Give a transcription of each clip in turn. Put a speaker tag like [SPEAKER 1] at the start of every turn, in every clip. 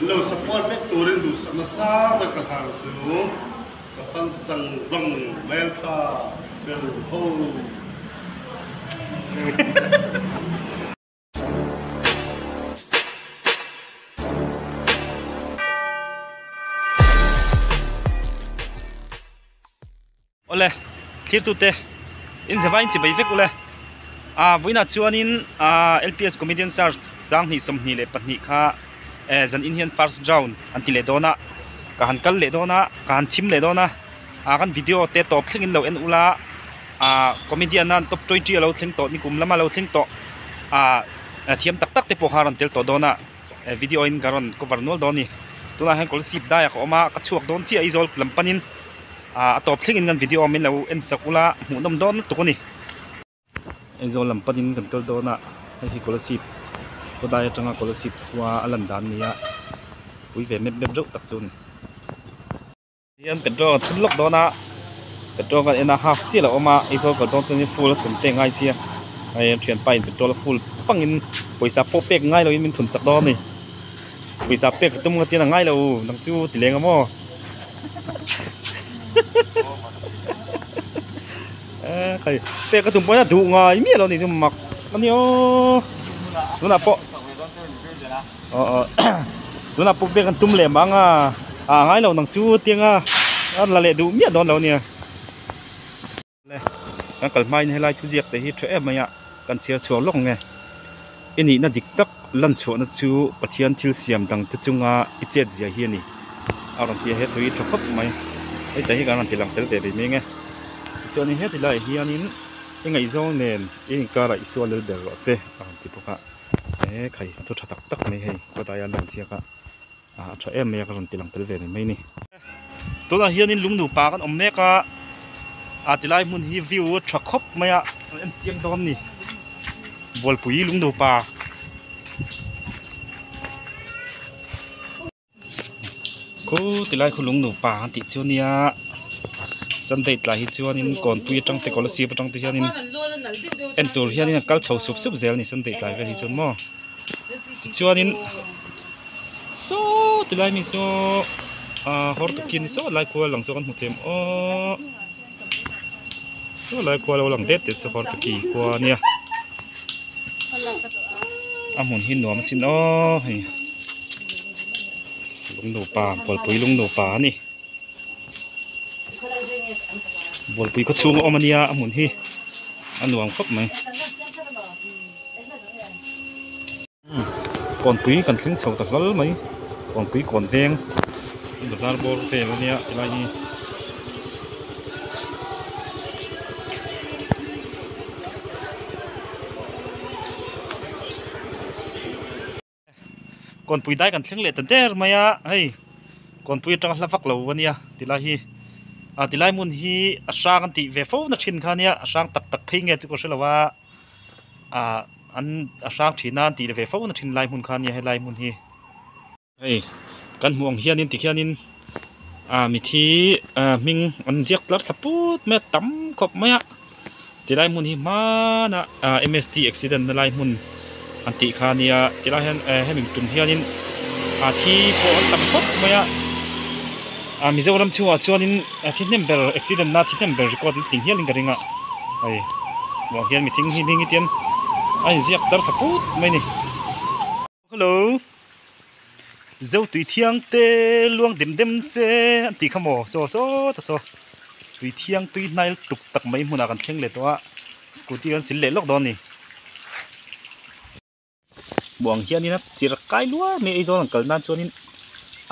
[SPEAKER 1] Min lo support vek turin duhsakna sang ber ka hlang chu ka fans zawng zawng hmeltha fel ho.
[SPEAKER 2] Awle, thirtute in zavain chi bai vek ule. A vawiinah chuanin a LPS Comedian Search 2022 kha zan in hian first round an ti leh dawn a, ka han kal leh dawn a, ka han chhim leh dawn a, a kan video te tawp thlengin lo en ula, a comedian a top 20 a lo thleng tawh nikum lama lo thleng tawh a thiam tak tak te pawh kha a rawn tel tawh dawn a. Video in ka rawn cover nual dawn a ni. Tunah hian Kolasib daiah ka awm a, ka chhuak dawn chiah Aizawl lam panin ah a tawp thlengin kan video min lo en sak ula hmuhnawm dawn lutuk a ni. Aizawl lam panin kan kal dawn a, hei hi Kolasib khawdai atanga Kolasib khua a lan dan a ni a, pui ve mep mep reuh tak chu a ni. Hian petrol a thun lawk dawn a petrol kan en a half chiah a lo awm a Aizawl kal dawn chuan full a thun te ngai sia hei a thianpa in petrol a full pangin pawisa pawh pek ngai loin min thun sak dawn a ni pawisa pek tum nga chian a ngai lo nang chu ti leng a maw hei pek a tum pawhin a duh ngai miah lo a ni chu mak a ni aw tunah pawh. Aw aw tunah pawh pek an tum leh mang a a ngai lo nang chu tianga a la leh duh miah dawn lo ania le kan kal hmain helai thu ziak te hi tha em mai a kan chhiar chhuak lawk ang e i nihna dik tak lan chhuahna chu Pathian thil siam dang te chunga i chet zia hi a ni a rawn ti a he thu hi tha khawp mai hei te hi kan rawn ti lang tel ve ve mai ang e tichuanin heti laiah hianin i ngaihzawng nen i inkarah i sual lel ber rawh se a rawn ti bawk a. He khai thu tha tak tak mai hei kawt aia lan ziak a a tha em mai a ka rawn ti lang tel ve mai mai ni. Tunah hianin lung nupa kan awm mek a a tilai hmun hi view a tha khawp mai a kan en chiang dawn a ni Bualpui lung nupa. Khu tilai khu lung nupa an tih chu ania sunday tlai hi chuanin kawnpui atang te kolasib atang te hianin en tur hianin an kal chho sup sup zel a ni sunday tlai vel hi chuan maw tichuanin saw tilai mi saw ah hawr tukin saw lai khual lang chu kan hmu thei ang aww saw lai khua lo lang det det chu hawr tuki khua ania a hmun hi nuam asin aw hei. Lung nupa Bualpui lung nupa a ni Bualpui khaw chhung a awm a nia a hmun hi a nuam khawp mai kawnpui kan thleng chho ta hlawl mai kawnpui kawn veng bazar bawr vel a nia tilai hi. Kawnpui dai kan thleng leh ta der mai a hei kawnpui atanga hla vak lo ania tilai hi ah tilai hmun hi a hrang an tih ve fo na thin kha ania a hrang tak tak phei nge chu ka hre lo a ah an a hrang thin a an tih ve fo na thin lai hmun kha ania helai hmun hi. Hei kan hmuh ang hianin tikhianin ah mithi ah hming an ziak tlar thla put mai a tam khawp mai a tilai hmun hi hmanah ah M_S_T accident na lai hmun an tih kha ania tilai hian eh hemi tum hianin ah thi pawh an tam khawp mai a ah Mizoram chhungah chuanin thi hnem ber accident na thi hnem ber record an tling hialin ka ring a hei hmuh ang hian mithing hi hming hi tian a inziak tar thla put mai a ni. Hello Zo tui thiang te luang dem dem se an tih kha maw saw saw ta saw tui thiang tui hnai tuk tak mai hmunah kan thleng leh tawh a scooty kan sil leh lawk dawn a ni hmuh ang hianin a chirh kai luai mai Aizawl an kal nan chuanin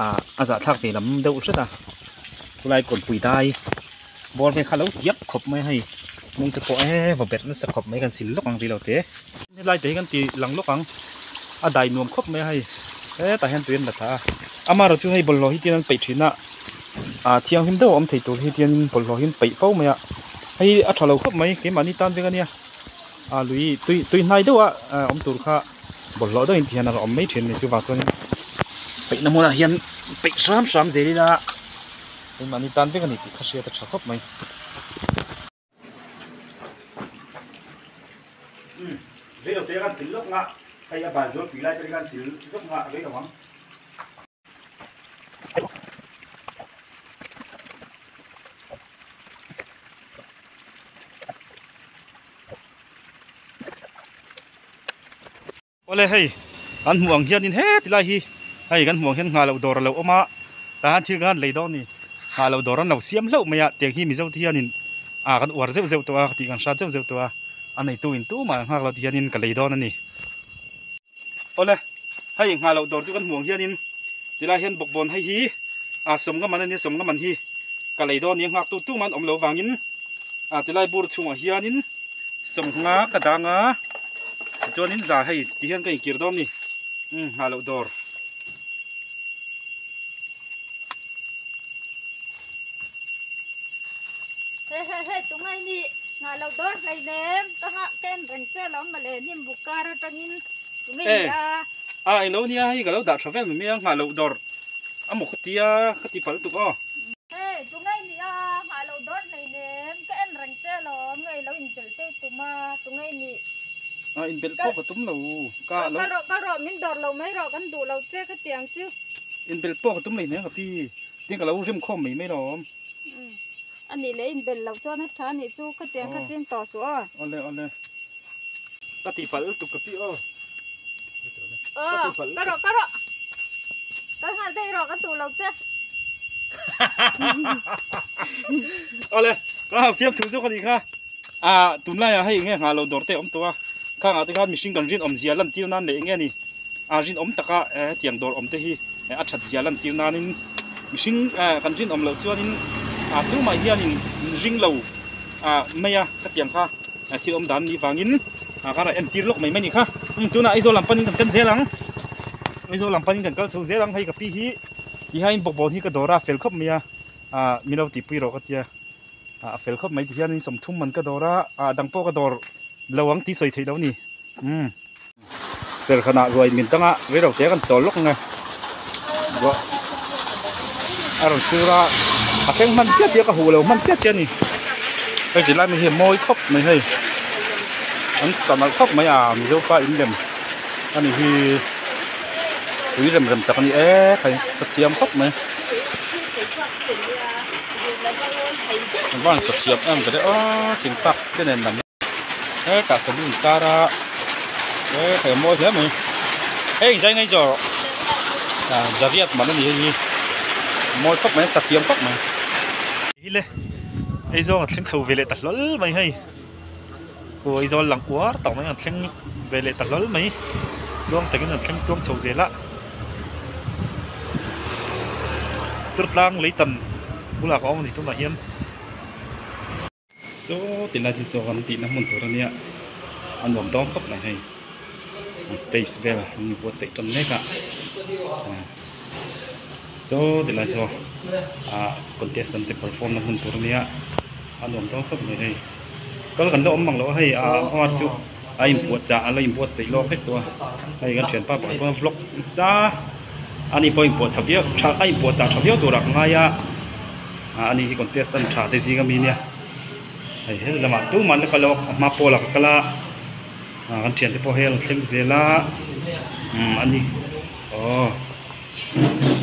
[SPEAKER 2] ah a zahthlak ve lam deuh hret a khulai kawnpui dai bawr vel kha a lo tiak khawp mai a hei hnung te pawh e vaw berh nasa khawp mai kan sil lawk ang ri lo te. Helai te hi kan ti lang lawk ang a dai nuam khawp mai a hei hetah hian tui an la thla a amaherawh chu hei bawlhhlawh hi tian an peih thin a ah thianghlim deuh a awm thei tur hi tianin bawlhhlawh hi an peih fo mai a hei a tha lo khawp mai keimahni tan vek ania ah lui tui tui hnai deuh a awm tur kha bawlhhlawh deuhin ti hian a awm mai thin a ni chuvang chuanin peihna hmunah hian peih hram hram zel ila keimahni tan vek a ni tih kha hriat a tha khawp mai. Rei lo te kan sil lawk nga hei a bal zual pui lai te kan sil zawk nga rei lo ang. Awle hei kan hmuh ang hianin heti lai hi hei kan hmuh ang hian nghah loh dawr a lo awm a tah hian thil khan lei dawn a ni nghah loh dawr an lo siam hlauh mai a tiang hi mizo te hianin ah kan uar zeuh zeuh tawh a tih kan hrat zeuh zeuh tawh a a neitu in tumah an nghak lo ti hianin ka lei dawn a ni. Awle hei nghah loh dawr chu kan hmuh ang hianin tilai hian bawkbawn hei hi ah sawmnga man a nia sawmnga man hi ka lei dawn a ni a nghak tu tumah an awm loh avangin ah tilai bur chhungah hianin sawmnga ka dang a tichuanin za hei ti hian ka inkir dawn a ni umm nghah loh dawr.
[SPEAKER 3] He he he tungai ni nghah loh dawr hleinem ka nghah ka en reng che lo mawle hnim buk kar atangin tunge ni a.
[SPEAKER 2] A englo nia hei ka lo dah tha vel mai mai a nghah loh dawr a maw ka tia ka ti palh tuk aw.
[SPEAKER 3] He tungai ni a nghah loh dawr hleinem ka en reng che lo nge lo inbelh te tum a tunge ni.
[SPEAKER 2] A inbelh pawh ka tum lo ka lo.
[SPEAKER 3] Ka rawh ka rawh min dawr lo mai rawh kan duh lo che ka ti ang chu.
[SPEAKER 2] Inbelh pawh ka tum lei mai ka ti tin ka lo rim khawm mai mai lawm.
[SPEAKER 3] A nih leh inbelh loh chuan a tha a nih chu khatiang kha ching tawh suh aw.
[SPEAKER 2] Awle awle. Ka ti palh lutuk ka pi aw.
[SPEAKER 3] Aw ka rawh ka rawh. Kal nghal daih rawh kan duh lo che.
[SPEAKER 2] Awle ka hau fiam thu zawk a nih kha. Ah tunlaiah hei enge nghah loh dawr te a awm tawh a. Khangah te khan mihring kan rinawm zia lantir nan leh enge a ni. A rinawm taka hetiang dawr awm te hi a that zia lantir nanin mihring kan rinawm loh chuanin tumah hianin min ring lo mai a khatiang kha thil awm dan nih vangin ka rawn entir lawk mai mai ni kha tunah Aizawl lam panin kan kal zel ang Aizawl lam panin kan kal chho zel ang hei ka pi hi tihian bawkbawn hi ka dawr a fel khawp mai a min lo tihpui rawh ka tia a fel khawp mai tihianin sawmthum man ka dawr a dang pawh ka dawr lo ang tih sawi theih loh a ni umm. Serkhanah ruai min danga reilo te kan chawl lawk ang e ruah a rawn sur a a thleng hman chiah chiah ka huh lo hman chiah chiah a ni hei ti lai mai hi a mawi khawp mai hei an sa nalh khawp mai a mizo pa in lem a ni hi pui rem rem tak a ni e kha in sa thiam khawp mai a van sa thiam em ka ti aw thingpak te nen lam. Hetah saloon kar a he hei a mawi hle mai hei zai ngai zawh ah jariat man a ni hei hi mawi khawp mai a sa thiam khawp mai. Hi le Aizawl a thleng chho ve leh ta hlawl mai hei aw Aizawl lang uar tawh mai a thleng ve leh ta hlawl mai tluang takin an thleng tluang chho zel a turtlang leitan bulah ka awm a ni tunah hian. Saw ti lai chu saw kan tihna hmun tur a nia a nuam dawn khawp mai hei an stage vel an inbuatsaih tan mek a saw ti lai saw ah contestant te perform na hmun tur a nia a nuam dawn khawp mai hei kal kan la awm mang lo a hei ah hma chu a inpuahchah a la inbuatsaih lawk vek tawh a hei kan thianpa pakhat pawh vlog nasa ani pawh a inpuahchah viau tha a inpuahchah tha viau turah ka ngai a. Ah ani hi contestant tha te zing ami nia hei hel lamah tumah an la kal lo a hma pawlah ka kal a ah kan thiante pawh hei a rawn thleng zel a umm ani aw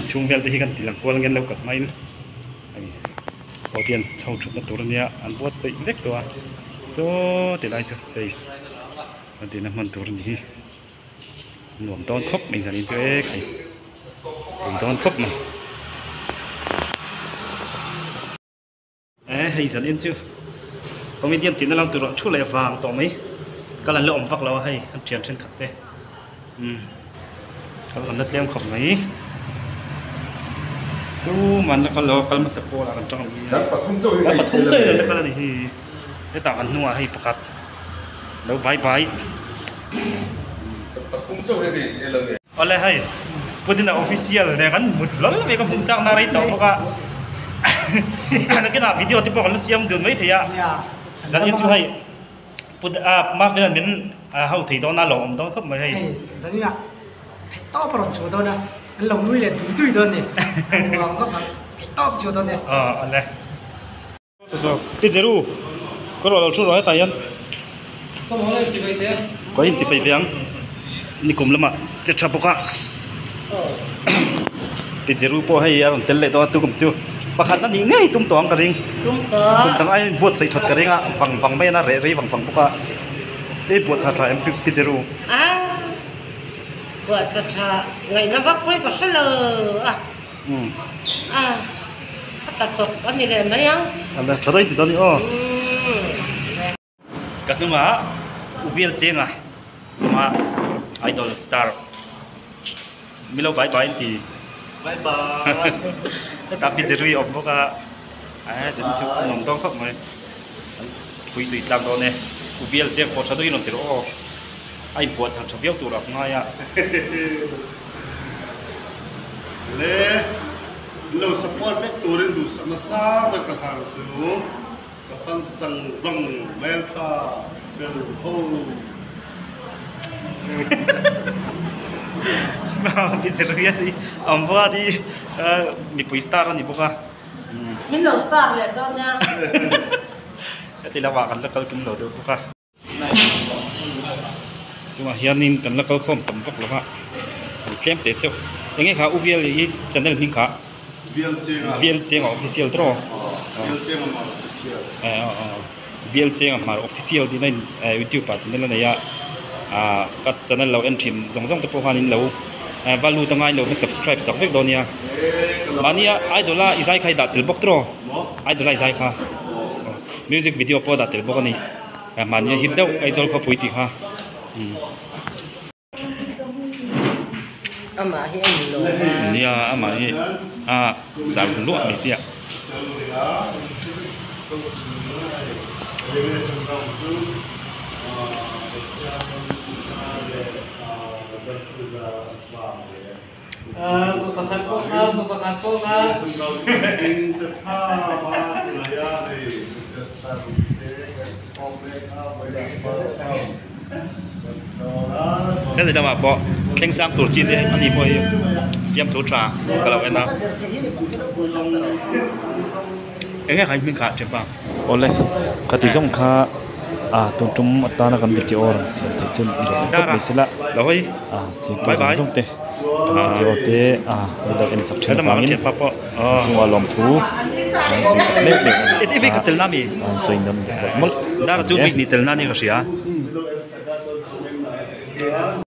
[SPEAKER 2] chhung vel te hi kan ti lang kual angen lo kal hmain hei audience ho thutna tur ania an buatsaih vek tawh a saw ti lai saw stage an tihna hman tur ani hi. Nuam dawn khawp mai zanin chu e khai pui dawn khawp mai e hei zanin chu comedian tihna lam tur ah thu leh vang tawh mai kal an la awm vak lo a hei an thian thenkhat te umm kal an la tlem khawp mai tumah an la kal lo a kal hmasa pawlah kan tang ang a kan pathum chauh in an la kal a ni hi hetah kan hnungah hei pakhat. Lo bye bye. Awle hei Putin a official nen kan mut hlawl mai ka hmuh chak na rei tawh bawk a nakinah video te pawh kan la siam dun mai thei a zan in chu hei Put a Marvin-a min ho thei dawn a lo awm dawn khawp mai hei.
[SPEAKER 4] Hei zaninah theih tawp a rawn chhuah dawn a an lo nui leh dui dui dawn a ni nuam vak ang theih tawp a chhuah dawn a ni.
[SPEAKER 2] Aw awle. Pi Jeru ka ruah lo thu ruah hetah hian ka in chi peih ve ang nikum lamah che tha bawk a Pi Jeru pawh hei a rawn tel leh dawn a tukum chu pakhat a nih ngei tum tawh ang ka ring kum dang aiin buatsaih that ka ring a vang vang mai a reh rei vang vang bawk a i buatchah tha em Pi Jeru.
[SPEAKER 5] Puahchah tha ngaihna vak pawhin ka hre lo a, a a tla chawp a ni leh mai ang.
[SPEAKER 2] A la tha daih ti dawn i aw. Ka hnungah U Vial Chenga hnunga Idol star Milo bye bye an ti.
[SPEAKER 1] Bye bye.
[SPEAKER 2] Hetah pi Jerry a awm bawk a, a zin chu a nuam dawn khawp mai. An pui zui tlang dawn e. U Vial Cheng pawh tha deuhin rawn ti rawh aw. A inpuah chak tha viau tur a ngai a.
[SPEAKER 1] Le lo support vek turin duhsakna sang ber ka hlan chu. Ka fans chang zawng hmeltha fel ho.
[SPEAKER 2] Awm bawk a ti mipui star a ni bawk a.
[SPEAKER 5] Min lo star leh dawn nia.
[SPEAKER 2] Heti lamah kan la kal kim lo deuh bawk a. Tunah hianin kan la kal khawm tam vak lo va, an tlem teh chauh. Enge kha U Vial i channel hming kha?
[SPEAKER 1] Vial Chenga.
[SPEAKER 2] Vial Chenga official tawh aw?
[SPEAKER 1] Aw, Vial Chenga Hmar official.
[SPEAKER 2] Eh aw aw, Vial Chenga Hmar official tih na in youtube ah channel a nei a, ah ka channel lo en thin zawng zawng te pawh khan in lo value te ngailo va subscribe sak vek dawn nia. Mahnia idol a i zai kha i dah tel bawk tawh aw? Idol a i zai kha. Music video pawh a dah tel bawk a ni. Mahni a hit deuh Aizawl khawpui tih kha.
[SPEAKER 5] Amah hi a ni lo a.
[SPEAKER 2] Nia amah hi a zar luah mai sia. Heti lamah pawh thleng sang tur chi te ani pawh hi fiamthu tha ka lo en a eng nge kha hming kha ṭhepa. Awle ka ti zawng kha ah tun tum atana kan video rawn siam theih chu ni leh khawp mai sela ah thingpui zawng zawng te kan video te ah min lo en sak thin avangin a chungah lawmthu an sawi tak meuh meuh a nih kha an sawi nawn leh mawlh mawlh a ni e.